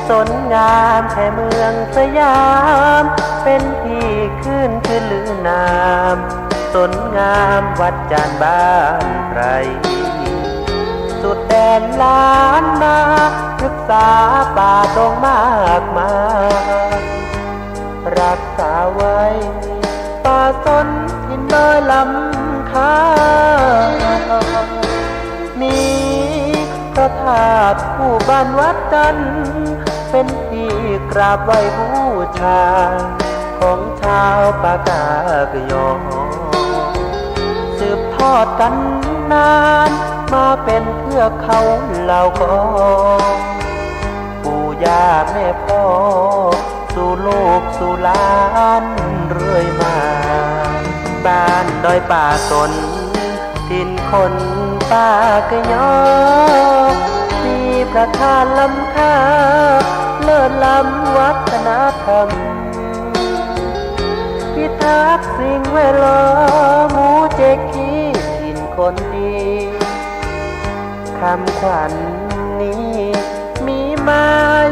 สนงามแค่เมืองสยาม เป็นที่ขึ้นชื่อลือนาม สนงามวัดจันทร์บ้านไพร สุดแดนล้านนา ศึกษาป่าดงมากมาย รักษาไว้ ป่าสนถิ่นดอยลำคา มีพระธาตุคู่บ้านวัดจันทร์ เป็นที่กราบไหว้บูชา ของชาวปากากยอ สืบทอดกันนาน มาเป็นเทือกเขาเหล่าขอ ปู่ย่าแม่พ่อ สู่ลูกสู่หลานเรื่อยมา บ้านดอยป่าสน ถิ่นคนปากยอ มีพระธาตุล้ำค่า เลิศล้ำวัฒนธรรม พิทักษ์สิ่งแวดล้อม หมู่เจคี ถิ่นคนดี คำขวัญนี้ มีมา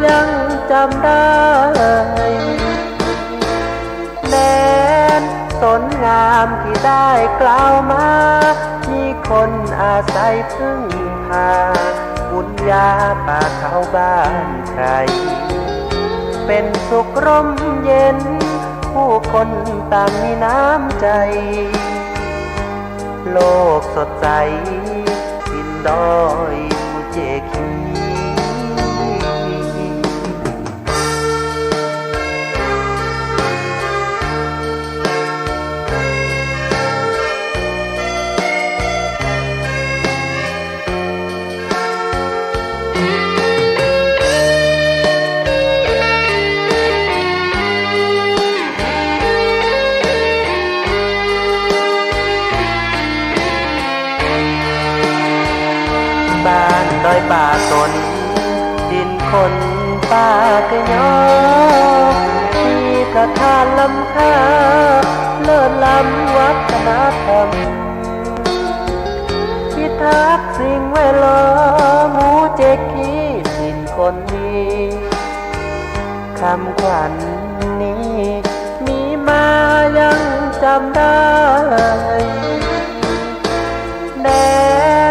ยังจำได้ แดนสนงามที่ได้กล่าวมา มีคนอาศัยพึ่งพา บุญญาป่าเขาบ้านไพร เป็นสุขร่มเย็น ผู้คนต่างมีน้ำใจ โลกสดใส ถิ่นดอยภูเจคี บ้านดอยป่าสน ถิ่นคนปากยอ มีพระธาตุล้ำค่า เลิศล้ำวัฒนธรรม พิทักษ์สิ่งแวดล้อม หมู่เจคี ถิ่นคนดี คำขวัญนี้ มีมายังจำได้ แด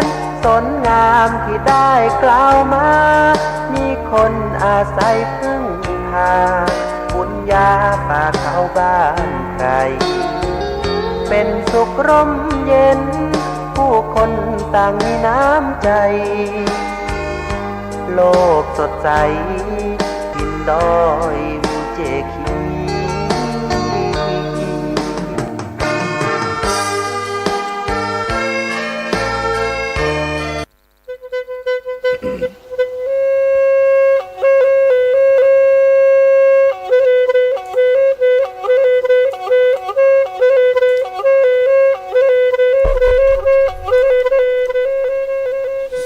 นสนงามที่ได้กล่าวมา มีคนอาศัยพึ่งพา บุญญาป่าเขาบ้านไพร เป็นสุขร่มเย็น ผู้คนต่างมีน้ำใจ โลกสดใส ถิ่นดอยภูเจคี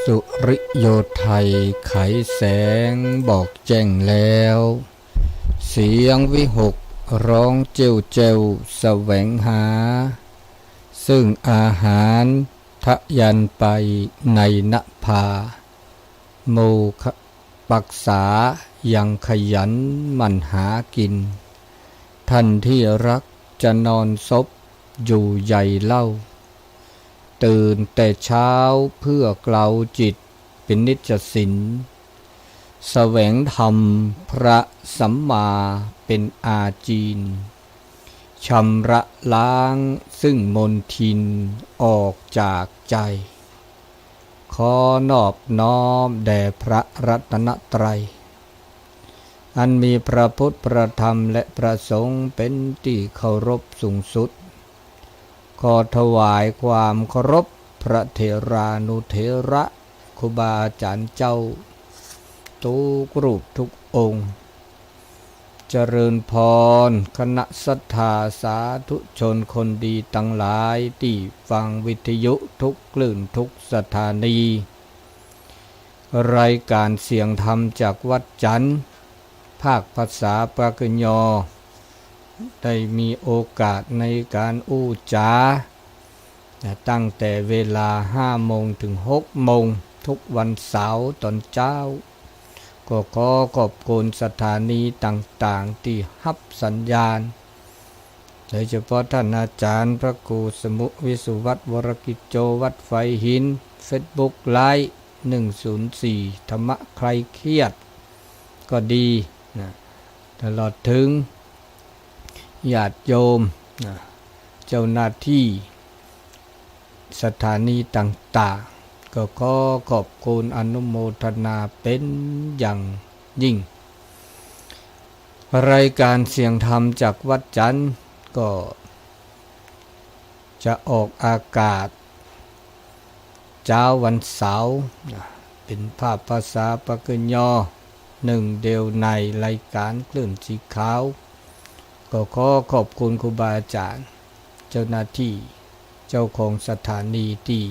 สุริโยไทยไขแสงบอกแจ้งแล้ว เสียงวิหกร้องเจ้วเจ้วแสวงหา ซึ่งอาหารทะยานไปในนภา โมคะ ปักษายังขยันหมั่นหากิน ท่านที่รักจะนอนซบอยู่ใหญ่เล่า ตื่นแต่เช้าเพื่อเกลาจิตเป็นนิจสิน แสวงธรรมพระสัมมาเป็นอาจีน ชำระล้างซึ่งมลทินออกจากใจ ขอนอบน้อมแด่พระรัตนตรัย อันมีพระพุทธ พระธรรม และพระสงฆ์เป็นที่เคารพสูงสุด ขอถวายความเคารพพระเถรานุเถระ ครูบาอาจารย์เจ้า ทุกรูปทุกองค์ เจริญพร คณะศรัทธาสาธุชนคนดีทั้งหลายที่ฟังวิทยุทุกคลื่นทุกสถานี รายการเสียงธรรมจากวัดจันทร์ ภาคภาษาปากยอ ได้มีโอกาสในการอู้จ๋า นะ ตั้งแต่เวลาห้าโมงถึงหกโมง ทุกวันเสาร์ตอนเช้า ค ก็ขอขอบคุณสถานีต่างๆที่ฮับสัญญาณ โดยเฉพาะท่านอาจารย์พระครูสมุวิสุวัฒน์ วรกิจโจ วัดไฟหิน Facebook Live หนึ่งศูนย์สี่ ธรรมะคลายเครียด ก็ดีนะ ตลอดถึงญาติโยมนะ เจ้าหน้าที่สถานีต่างๆ ก็ขอขอบคุณอนุโมทนาเป็นอย่างยิ่ง รายการเสียงธรรมจากวัดจันทร์ก็จะออกอากาศ เช้าวันเสาร์นะ เป็นภาพภาษาปากกยอ หนึ่งเดียวในรายการคลื่นสีขาว ก็ขอขอบคุณครูบาอาจารย์ เจ้าหน้าที่ เจ้าของสถานีที่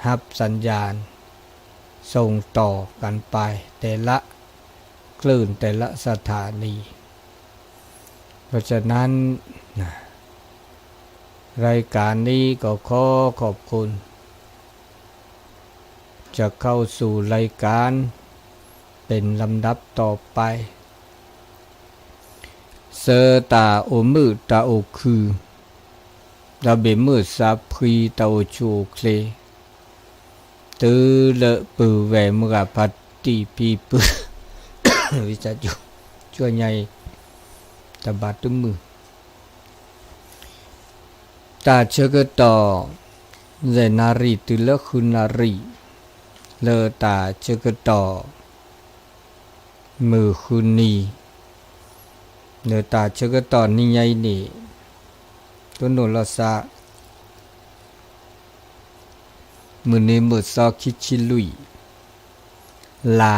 ฮับสัญญาณ ส่งต่อกันไปแต่ละคลื่นแต่ละสถานี เพราะฉะนั้นนะ รายการนี้ก็ขอขอบคุณ จะเข้าสู่รายการเป็นลำดับต่อไป ဆၢတၢ်အိၣ်မုာ်တၢ်အိၣ်ခုၣ် ဒီးဘၣ်မုာ်စၢ်ဖှံတၢ်အိၣ်ဆူၣ်အိၣ်ချ့ တုၤလၢပုၢ်ဝဲၢ်မုၢ်ဂၤဖါတံၢ် ဖံဖု ဝံသးစူၤ ကၠီညါအံၤ တဘၣ်တမုာ် တၢ်ဆၢကတီၢ် ယဲၢ်နၣ်ရံၣ်တုၤလၢဃုနၣ်ရံၣ် လၢတၢ်ဆၢကတီၢ် မုၢ်ဃုနံၤ လၢတၢ်ဆၢကတီၢ်နံၤညါအံၤန့ၣ် တိၢ်နီၣ်လီၤစၢ် မုၢ်နံၤမုၢ်သီခံဆံလွံၢ် လါ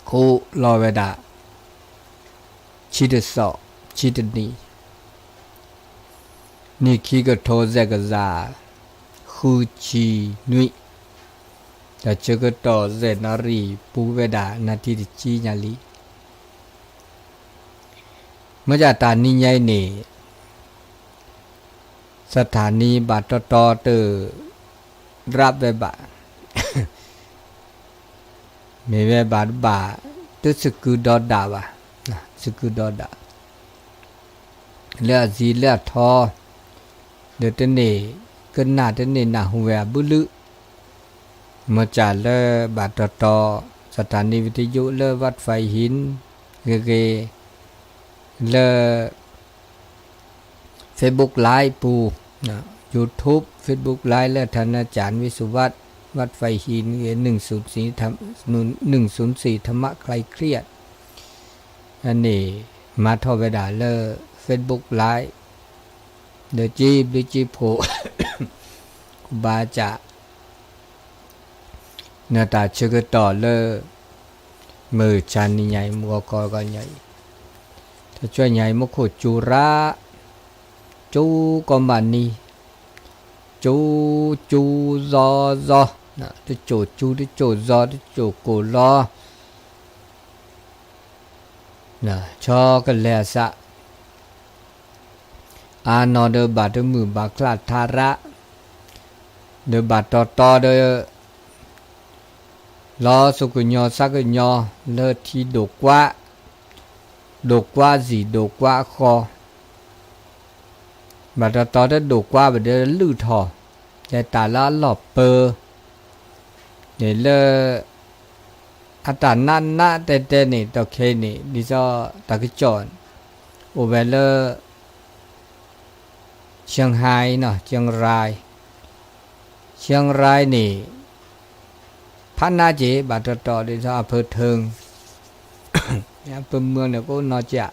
ခိးလီၤဝဲဒၣ် ဆံတသီ ဆံတနံၣ် နံၣ်ခံကထိယဲၢ်ကယၤ ဃုဆံနွံ တၢ်ဆၢကတီၢ်ယဲၢ်နၣ်ရံၣ်ပူၤဝဲဒၣ် နၣ်ထံၣ်တဆံညါလံ မ့ၢ်ဒၣ်တၢ်နံၤညါအံၤန့ၣ် စထၣ်နံၤဘၣ်တီတီတ ရးဝဲဘၣ် မ့ၢ်ဝဲဘၣ်တဘၣ် တစကုဒီဒၣ်ဘၣ် စကုဒီဒၣ် လၢအစံးလၢအထီ ဒီးတန့ၢ်ကနၣ်တန့ၢ်နၢ်ဟူဝဲအဘုလုၢ် မ့ၢ်စၢ်လၢဘၣ်တီတီ สถานีวิทยุ လၢ วัดไฟหิน ဂ့ၤဂ့ၤ လၢ Facebook Live ပူၤ YouTube Facebook Live လၢ ท่านอาจารย์วิสุวัฒน์ วัดไฟหิน หนึ่งศูนย์สี่ หนึ่งศูนย์สี่ ธรรมะคลายเครียด အန့ၣ် မၤထီၣ်ဝဲဒၣ်လၢ Facebook Live ဒီးက့ဘျုးက့ဖှိၣ် ကဘၣ်စၢ် နတၢ်ဆၢကတီၢ်လၢ မုၢ်ဆါနံၤညါအံၤ မုၢ်ဂီၤခီဂီၤညါအံၤ တဆွဲညါအံၤ မူခိၣ်စူၤရၣ် စူၤကီၢ်မးနံၤ စူၤ စူၤ စီၤ စီၤ တစိၢ်စူၤ တစိၢ်စီၤ တစိၢ်ကိၢ်လီၤ ဆီကလဲၤအသး အါနီၢ်ဒီးဘၣ်တမုာ်ဘၣ်ချၢ်ထါရၣ် ဒီးဘၣ်တီတီဒီး လီၤသူၣ်ကညီၤသးကညီၤ လၢထံဒိၣ်ကွၢ် ဒိၣ်ကွၢ်စံာ်ဒိၣ်ကွၢ်ဃီ ဘၣ်တီတီတဒိၣ်ကွၢ်ဘၣ်ဒီးလုၢ်ထီၣ် လၢတၢ်လၢအလီၢ်ပၢၤ န့ၣ်လၢ အတၢ်နးနးတဲတဲန့ၣ် ဒီးခဲအံၤန့ၣ် ဒ်သိးတၢ်ကစီၣ် အိၣ်ဝဲလၢ เชียงราย နီၤ เชียงราย เชียงราย န့ၣ် ဖးနးက့ၤ ဘၣ်တီတီဒ်သိး อำเภอเทิง อำเภอเมือง န့ၣ် ကအိၣ်နီၢ်ကၠး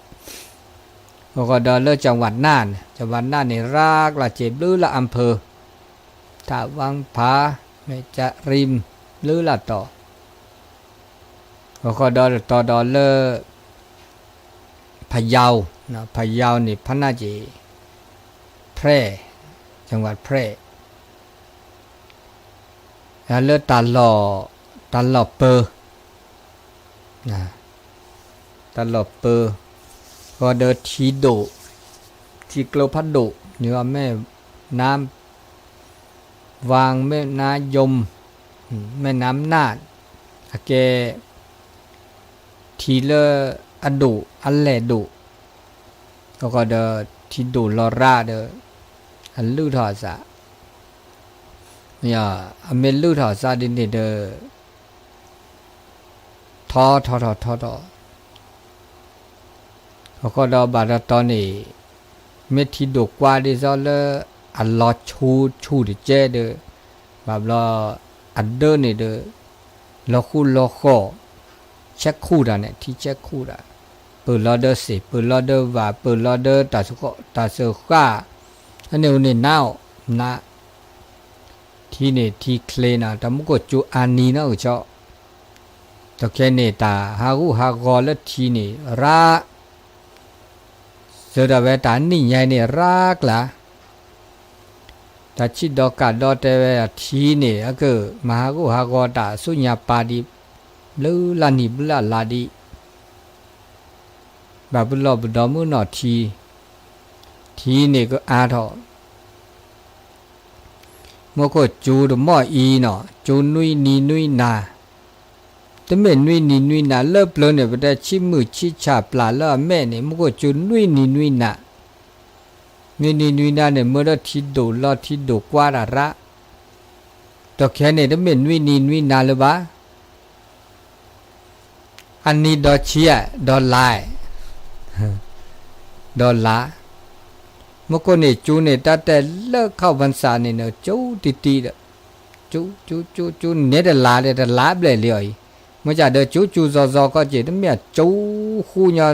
အဃိဒီးလၢ จังหวัดน่าน จังหวัดน่าน န့ၣ် ရၤကျါစ့ၢ်ဘျုးလၢ อำเภอ ထးဝၣ်ဖး မဲၢ်ကရံၣ် ဘျုးလၢတီၤ အဃိဒီးတတီၤဒီးလၢ พะเยา พะเยา န့ၣ် ဖးနးက့ၤ แพร่ จังหวัดแพร่ လၢတၢ်လီၢ် တၢ်လီၢ်ပၢၤ တၢ်လီၢ်ပၢၤ ဃီဒီးထံဒိၣ် ထံကျိဖးဒိၣ် န့ၣ် แม่น้ำวัง แม่น้ำยม แม่น้ำน่าน အကဲ ထံလၢအဒိၣ်အလဲၢ်ဒိၣ်, အဃိဒီး ထံဒိၣ်လီၤရၣ်ဒီး အလုၢ်ထီၣ်အသး, အမ့ၢ်လုၢ်ထီၣ်အသးဒ်န့ၣ်ဒီး ထီထီထီထီထီ အဃိဒီးဘၣ်တတီန့ၣ် မ့ၢ်ထံဒိၣ်ကွၢ်ဒ်သိးလၢအလီၤဆူၣ်ဆူၣ်တကဲဒီး ဘၣ်ဘျီအဒၢးန့ၣ်ဒီး လီၤဃူလီၤဃီၣ်, ဆဲးခူၣ်တၢ်န့ၣ် ထံဆဲးခူၣ်တၢ်, ပၢၢ်လီၤဒီးစ့ၢ် ပၢၢ်လီၤဒီးဝၣ် ပၢၢ်လီၤဒီးတၢ်စဃၣ်, အန့ၣ်အိၣ်န့ၣ်နးအီၤ, နး ထံန့ၣ်ထံချ့နီၤ တၢ်မူခိၣ်စူၤအါနံၤနီၤကဆီ, တခဲန့ၣ် တၢ်ဟးဂူာ်ဟးဂီၤလၢထံန့ၣ်ရၣ်, စၢၤဒၣ်ဝဲတၢ်နံၣ်ညါန့ၣ်ရၣ်ကျါ, တၢ်ဆံးဒီးကးဒီးတဲဝဲထံန့ၣ် အကမၤဟးဂူာ်ဟးဂီၤတၢ်ဆူညါပၤဒံး, ဘျုးလၢနံၣ်ဘျုးလၢလါဒံး, ဘၣ်ပလီၢ်ပဒီမုၢ်နီၢ်ထံ, ထံန့ၣ်ကအါထီၣ် မူခိၣ်စူၤတမီၢ်အံၤနီၤ စူၤနွံနံၤနွံနၤ, တမ့ၢ်နွံနံၤနွံနၤလၢပျၢၤန့ၣ် ပတဲဆံမုၢ်ဆံဆၣ်ပျၢ်လၢအမဲာ်န့ၣ် မူခိၣ်စူၤနွံနံၤနွံနၤ, နွံနံၤနွံနၤန့ၣ် မ့ၢ်ဒီးထံဒိၣ်လီၤထံဒိၣ်ကွၢ်တၢ်ရၣ်, တခဲန့ၣ် တမ့ၢ်နွံနံၤနွံနၤလၢၤဘၣ် အနံၤဒီးဆံဧါ, ဒီးလါ, ဒီးလါ, မူခိၣ်န့ၣ်စူၤန့ၣ် တၢ်တဲလၢခီၣ်ပၢၢ်စၢ်န့ၣ် စူၤတံၢ်တံၢ်ဒီး, စူၤ, စူၤ, စူၤ, စူၤ, နဲတလါဒီး တလါဘျဲၣ်လံအီၤအံၤ, မ့ၢ်ကဒီးစူၤစူၤစီစီကီၢ်စ့ၢ် တမ့ၢ်အစူၤဃူညီ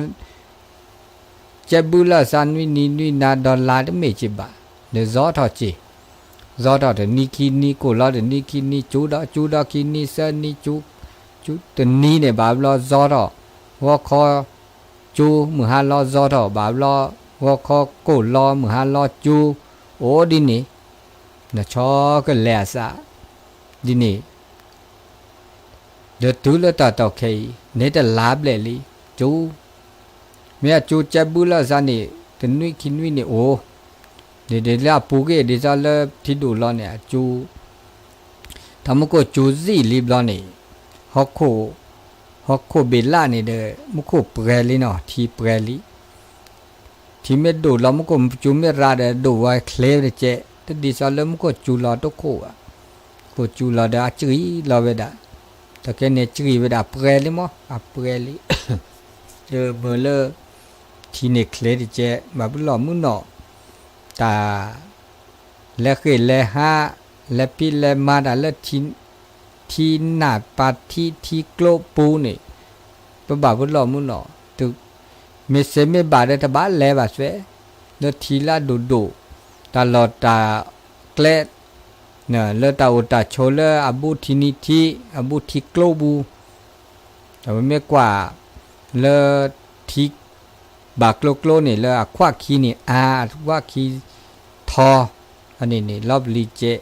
ကဲဘုလၢအသးနွံနံၤနွံနၤဒီးလါတမ့ၢ်က့ၤဘၣ်, ဒီးစီထီၣ်က့ၤ, စီထီၣ်တနံၤခံနံၤ ကိၣ်လီၤတနံၤခံနံၤ စူၤဒီးစူၤဒီးခံနံၤသၢနံၤ စူၤ, စူၤတနံၤန့ၣ်ဘၣ်ဘျီစီထီၣ်, ဂီၤခီစူၤ မုၢ်ဟါလီၤစီထီၣ် ဘၣ်ဘျီ, ဂီၤခီကိၣ်လီၤ မုၢ်ဟါလီၤစူၤ, အိၣ်ဒ်န့ၣ်, နဆီကလဲာ်အသး, ဒ်န့ၣ် ဒီးတုၤလၢတၢ်တီၢ်ခဲအံၤ နဲတလါဘျဲၣ်လံ, စူၤ, မ့ၢ်အစူၤကဲဘုလၢအသးန့ၣ် တနွံခံနွံန့ၣ်အိၣ်, ဒ်ဒ်လၢအပူၤကွံာ်ဒ်သိးလၢထံဒိၣ်လီၤန့ၣ် အစူၤ, တၢ်မူခိၣ်စူၤစံၣ်လံဘျီန့ၣ်, ဟီၣ်ခိၣ်, ဟီၣ်ခိၣ်ဘ့ၣ်လၣ်န့ၣ်ဒီး မူခိၣ်ပှဲၤလံနီၤ ထံပှဲၤလံ ထံမ့ၢ်ဒိၣ်လီၤ မူခိၣ်စူၤမ့ၢ်ရၣ်ဒီး ဒိၣ်ဝဲချ့တကဲ, တဒ်သိးလၢမူခိၣ်စူၤလီၤတခိၣ်ဘၣ်, မူခိၣ်စူၤလီၤဒီးအစှံၣ်လီၤဝဲဒၣ်, တၢ်ခဲန့ၣ်စှံၣ်ဝဲဒၣ်ပှဲၤလံမး အပှဲၤလံ, ဒီးမ့ၢ်လၢ ထံန့ၣ်ချ့တကဲ ဘၣ်ပလီၢ်မုၢ်နီၢ်, တၢ် လဲၤဃ့ၢ်လဲၤဟး, လဲၤဖံးလဲၤမၤတၢ်လၢ ထံနၢ်ပၤထံထံကျိပူၤန့ၣ်, ပဘၣ်ပလီၢ်မုၢ်နီၢ်, မ့ၢ်စ့မ့ၢ်ဘၣ်ဒီးတဘၣ်လဲၤဘၣ်စွဲ, လၢထံလၢအဒိၣ်ဒိၣ်, တၢ်လီၢ်တၢ်ကျဲ, လၢတၢ်အိၣ်တၢ်ဆိးလၢအဘူးထံနံၤထံ, အဘူးထံကျိပူၤ ဒီးပမ့ၢ်ကွၢ်လၢထံဘၣ်ကျိကျိန့ၣ် လၢအခွၣ်ခံန့ၣ်အါ, အခွၣ်ခံထီ, အန့ၣ်န့ၣ် လီၤပျံၤကဲး,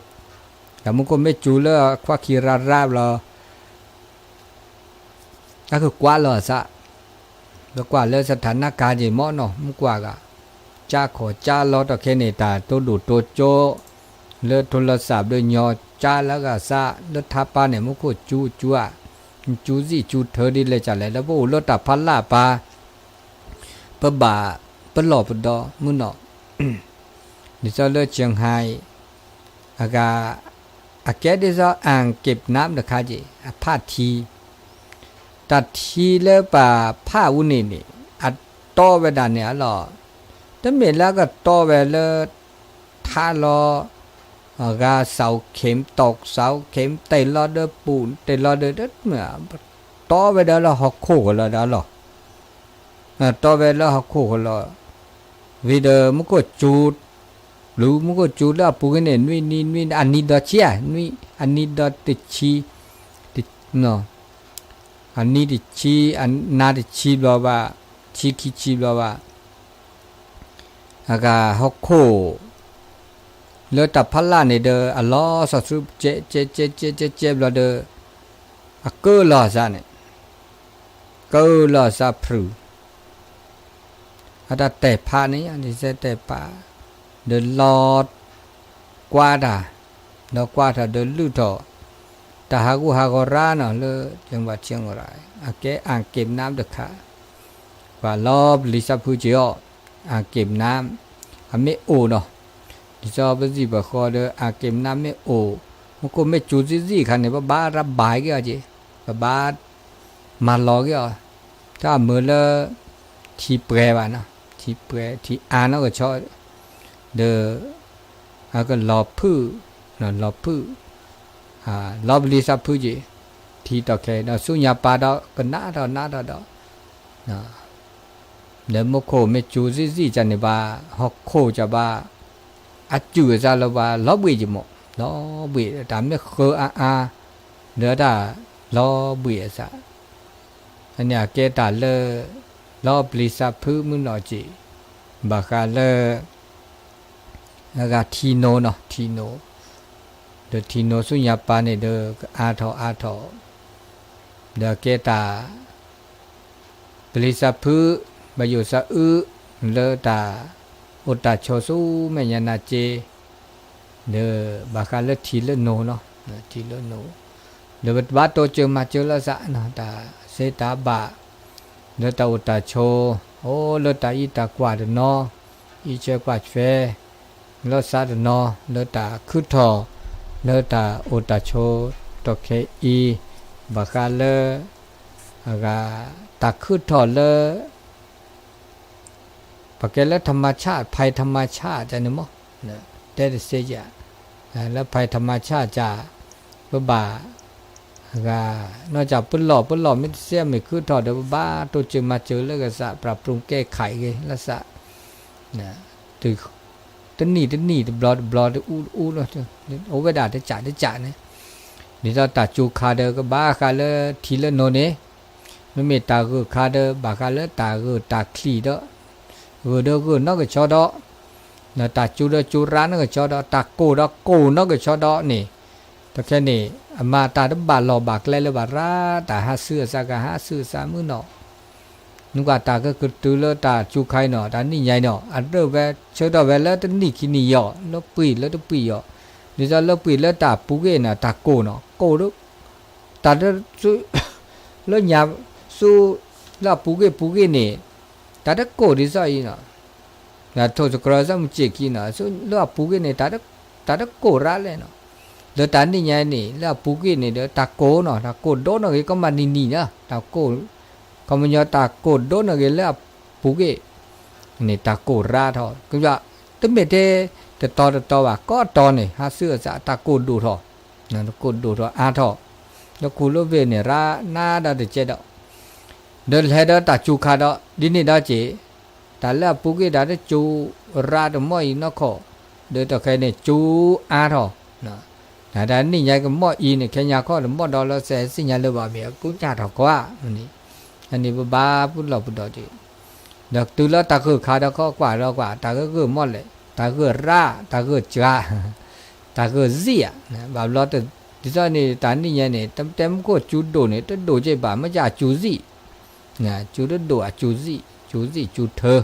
ဒီးမူခိၣ်မ့ၢ်စူၤလၢအခွၣ်ခံရၢ်ရၢ်ဘျီ, တၢ်ကကွၢ်လီၤအသး, ပကွၢ်လၢစထၣ်နၢ်ကၤက့ၤမ့ၢ်နီၤ မ့ၢ်ကွၢ်ဂၤ, ကၢ်ခီၣ်ကၢ်လီၤတၢ်ခဲန့ၣ် တၢ်တိဒိၣ်တိကၠိ, လၢထိလီၤသၣ်ဘျီညီ ကၢ်လၢဂၤသး လၢထါပၢ်န့ၣ် မူခိၣ်စူၤစူၤဧါ, စူၤစံၣ်စူၤထၢဒ်လဲၣ်ကလဲၣ် လၢပအိၣ်လၢတၢ်ဖးလၢ်ပၢ် ပဘၣ်ပလီၢ်ပဒီမုၢ်နီၢ်, ဒ်သိးလၢ Chiang Mai အဂၤ, အကဲဒ်သိး อ่างเก็บน้ำ တခါက့ၤ အဖးထံ, တၢ်ထံလၢပှၤဖးအူန့ၣ်န့ၣ် အတီဝဲဒၣ်န့ၣ်အလီၢ်, တမ့ၢ်လၢအကတီဝဲလၢ ထါလီၤ အဂၤ เสาเข็มตก เสาเข็ม တဲာ်လီၤဒီးပူၤ တဲာ်လီၤဒီး တီဝဲဒၣ်လၢဟီၣ်ခိၣ်ကလီၤဒီးလီၤ, တီဝဲလၢဟီၣ်ခိၣ်ကလီၤ, ဝံၤဒီးမူခိၣ်စူၤ, ဘျုးမူခိၣ်စူၤလၢအပူၤက့ၤန့ၣ် နွံနံၤနွံ အနံၤဒီးဆံဧါ, နွံ အနံၤဒီးတဆံ, အနံၤတဆံ, အနၤတဆံဘျီဘၣ်, ဆံခံဆံဘျီဘၣ် အဂၤဟီၣ်ခိၣ် လၢတၢ်ဖးလၢ်န့ၣ်ဒီး အလီၤစီၤဆူ ကဲးကဲးကဲးကဲးကဲးကဲးဘျီဒီး အကၢလီၤအသးန့ၣ်, ကၢလီၤအသးဖုး, အတၢ်တဲာ်ဖးန့ၣ် အတၢ်တဲာ်ဖး, ဒီးလီၤကွၢ်တၢ်, ဒီးကွၢ်ထီၣ်ဒီးလုၢ်ထီၣ်, တၢ်ဟးဂူာ်ဟးဂီၤရၣ်နီၤ လၢ จังหวัดเชียงราย အကဲ อ่างเก็บน้ำ တခါ ကွၢ်လီၤပျံၤစးဖုက့ၤအီၤ อ่างเก็บน้ำ အမ့ၢ်အိၣ်နီၤ ဒ်သိးပစံးပဃီဒီး อ่างเก็บน้ำ မ့ၢ်အိၣ် မူခိၣ်မ့ၢ်စူၤစံၣ်စံၣ်ခါန့ၣ် ပဘၣ်ရးဘၣ်က့ၤအီၤက့ၤ ပဘၣ် မၤလီၤက့ၤအီၤ တၢ်မၢလၢ ထံပှဲၤဘၣ်နီၤ ထံပှဲၤ ထံအါနီၢ်ကဆီ ဒီး အကလီၤဖုၣ် လီၤဖုၣ် လီၤပျံၤစးဖုက့ၤ ထံတီၢ်ခဲအံၤဒီး ဆူညါပၢ်ဒီး ကနးထီၣ်နးထီၣ်ဒီး လၢမူခိၣ်မ့ၢ်စူၤစံၣ်စံၣ်ကန့ၣ်ဘၣ် ဟီၣ်ခိၣ်ကဘၣ် အစူၤအစးလၢၤဘၣ် လီၤဘှံးက့ၤမး လီၤဘှံး တၢ်မ့ၢ်ဃၢအါအါ ဒီးတၢ်လီၤဘှံးအစး အန့ၣ်အကဲတၢ်လၢ လီၤပျံၤစးဖုမုၢ်နီၢ်က့ၤ ဘၣ်ဃးလၢ အဂၤထံနိနီၤ ထံနိ ဒီးထံနိဆူညါပၢ်န့ၣ်ဒီး ကအါထီၣ်အါထီၣ် ဒီးကဲတၢ် ပျံၤစးဖု ဘၣ်ယိၣ်စးအု လၢတၢ် အိၣ်တၢ်ဆိးဆူမဲာ်ညါနၤက့ ဒီးဘၣ်ဃးလၢထံလၢနိနီၤ ထံလၢနိ ဒီးပဘၣ်တိစၢၤမၤစၢၤလၢစး တၢ်စ့တၢ်ဘၣ် လၢတၢ်အိၣ်တၢ်ဆိး အိၣ်လၢတၢ်အံးတၢ်ကွၢ်တနီၤ အံးဆဲကွၢ်ဆဲ လီၤစးတနီၤ လၢတၢ်ခုထီၣ် လၢတၢ်အိၣ်တၢ်ဆိး တီၢ်ခဲအံၤ ဘၣ်ဃးလၢ အဂၤ တၢ်ခုထီၣ်လၢ ပကဲလၢ ธรรมชาติ ภัยธรรมชาติ န့ၣ်မး တဲတစ့ယၤ လၢ ภัยธรรมชาติ က ပဘၣ် အဂၤ နီၢ်ကၢ်ပလီၢ် ပလီၢ်မ့ၢ်တစ့အမ့ၢ်ခုထီၣ်ဒီး ပဘၣ်တိစၢၤမၤစၢၤလၢကစး ปรับปรุงแก้ไข က့ၤလၢစး တနံၣ်တနံၣ်တဘျီတဘျီတအူတအူလီၤ အိၣ်ဝဲဒၣ်တကးတကးန့ၣ် ဒ်သိးတၢ်စူၤခါဒီးကဘၣ်ဃးလၢထံလၢနိန့ၣ် မ့မ့ၢ်တၢ်ဂိၢ်ခါဒီး ဘၣ်ဃးလၢတၢ်ဂိၢ်တၢ်ချံးဒီး ဂိၢ်ဒီးဂိၢ်နီၢ်ကဆီဒီး တၢ်စူၤဒီးစူၤရၣ်နီၢ်ကဆီဒီး တၢ်ကိၢ်ဒီးကိၢ်နီၢ်ကဆီဒီးန့ၣ် တခဲန့ၣ် အမၤတၢ်တဘၣ်လီၢ်ဘၣ်ကျဲလၢၤဘၣ်ရၣ် တၢ်ဟးဆူအစးကဟးဆူအစးမုၢ်နီၢ် နကွၢ်တၢ်ကကတုၤလၢတၢ်စူၤခါအံၤနီၤ တၢ်နံၣ်ညါအံၤနီၤ အဒၢးဝဲဆၢထီၣ်ဝဲလၢတနံၣ်ခံနံၣ်ယီၤ လၢပှံၤလၢတပှံၤယီၤ ဒ်သိးလၢပှံၤလၢတၢ်ပူၤဂ့ၢ်န့ၣ် တၢ်ကိၢ်နီၤ ကိၢ်ဒီး တၢ်တ လၢညါ ဆူ လၢအပူၤဂ့ၢ်ပူၤဂ့ၢ်န့ၣ် တၢ်တကိၢ်ဒ်သိးအံၤနီၤ ထိၣ်စကရၢစၢ်မုၢ်စ့ၢ်ခံနီၤ လၢအပူၤဂ့ၢ်န့ၣ် တၢ်တကိၢ်ရၣ်လဲၣ်နီၤ လၢတၢ်နံၣ်ညါန့ၣ် လၢအပူၤဂ့ၢ်န့ၣ်ဒီး တၢ်ကိၢ်နီၤ တၢ်ကိၢ်ဒိၣ်နီၢ်ဂ့ၤ ကီမးနံၤနံၤနီၤ တၢ်ကိၢ် ခီပညီတၢ်ကိၢ်ဒိၣ်နီၢ်ဂ့ၤလၢအပူၤဂ့ၢ်န့ၣ် တၢ်ကိၢ်ရၣ်ထီၣ် ကဘၣ် တမ့ၢ်ထဲ တတီၤတတီၤဘၣ် ကိးတီၤန့ၣ် ဟးဆူအစး တၢ်ကိၢ်ဒိၣ်ထီၣ် တၢ်ကိၢ်ဒိၣ်ထီၣ်အါထီၣ် လၢခူလၢဝ့ၢ်န့ၣ် ရၣ်နးဒီးတကဲးဒီး ဒီးလဲၤဒီးတၢ်စူၤခါဒီး ဒ်န့ၣ်ဒီးက့ၤ တၢ်လၢအပူၤဂ့ၢ်တၢ်တစူၤရၣ်တမီၢ်အံၤနီၢ်ခိၣ် ဒီးတၢ်ခဲအံၤန့ၣ် စူၤအါထီၣ် တၢ်နံၣ်ညါကမီၢ်အံၤန့ၣ် ခဲညါခီၣ်တမီၢ်ဒီးလီၤစဲးစံၣ်ညါလၢၤဘၣ်မ့ၢ် အကူညၣ်ထီၣ်ကွၢ် န့ၣ် အန့ၣ်ပဘၣ်ပလီၢ်ပဒီးက့ၤ ဒီးတုၤလၢတၢ်ဂိၢ်ခါဒီးခီကွၢ်ဒီးကွၢ် တၢ်ဂ့ၢ်ဂ့ၢ်မီၢ်လဲၣ် တၢ်ဂ့ၢ်ရၣ် တၢ်ဂ့ၢ်စှၤ တၢ်ဂ့ၢ်စံၣ်ဧါ ဘၣ်ဘျီ ဒ်သိးန့ၣ် တၢ်နံၣ်ညါန့ၣ် တတဲမူခိၣ်စူၤဒိၣ်န့ၣ် တဒိၣ်က့ၤဘၣ် မ့ၢ်ကစူၤစံၣ် စူၤတဒိၣ်အစူၤစံၣ် စူၤစံၣ်စူၤထၢ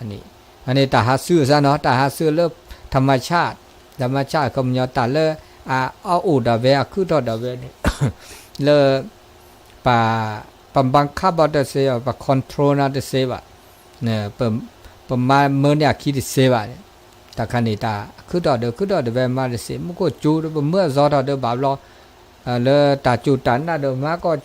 အန့ၣ်တၢ်ဟးဆူအစးနီၤ တၢ်ဟးဆူလၢ ธรรมชาติ ธรรมชาติ ခီပညီတၢ်လၢ အအိၣ်ဒၣ်ဝဲ အခုထီၣ်ဒၣ်ဝဲန့ၣ် လၢ ပ ပ บังคับ အီၤတသ့ဘၣ် ပ control န့ၢ်တသ့ဘၣ် ပ ပမၤမၢန့ၢ်အခံတသ့ဘၣ်န့ၣ် တၢ်ခါန့ၣ်တၢ် အခုထီၣ်ဒီး အခုထီၣ်ဒၣ်ဝဲမၤတသ့ မူခိၣ်စူၤဒီး ပမၢအစီထီၣ်ဒီးဘၣ်ဘျီ လၢတၢ်စူၤတၢ်နာ်ဒီးမၤကီၢ်က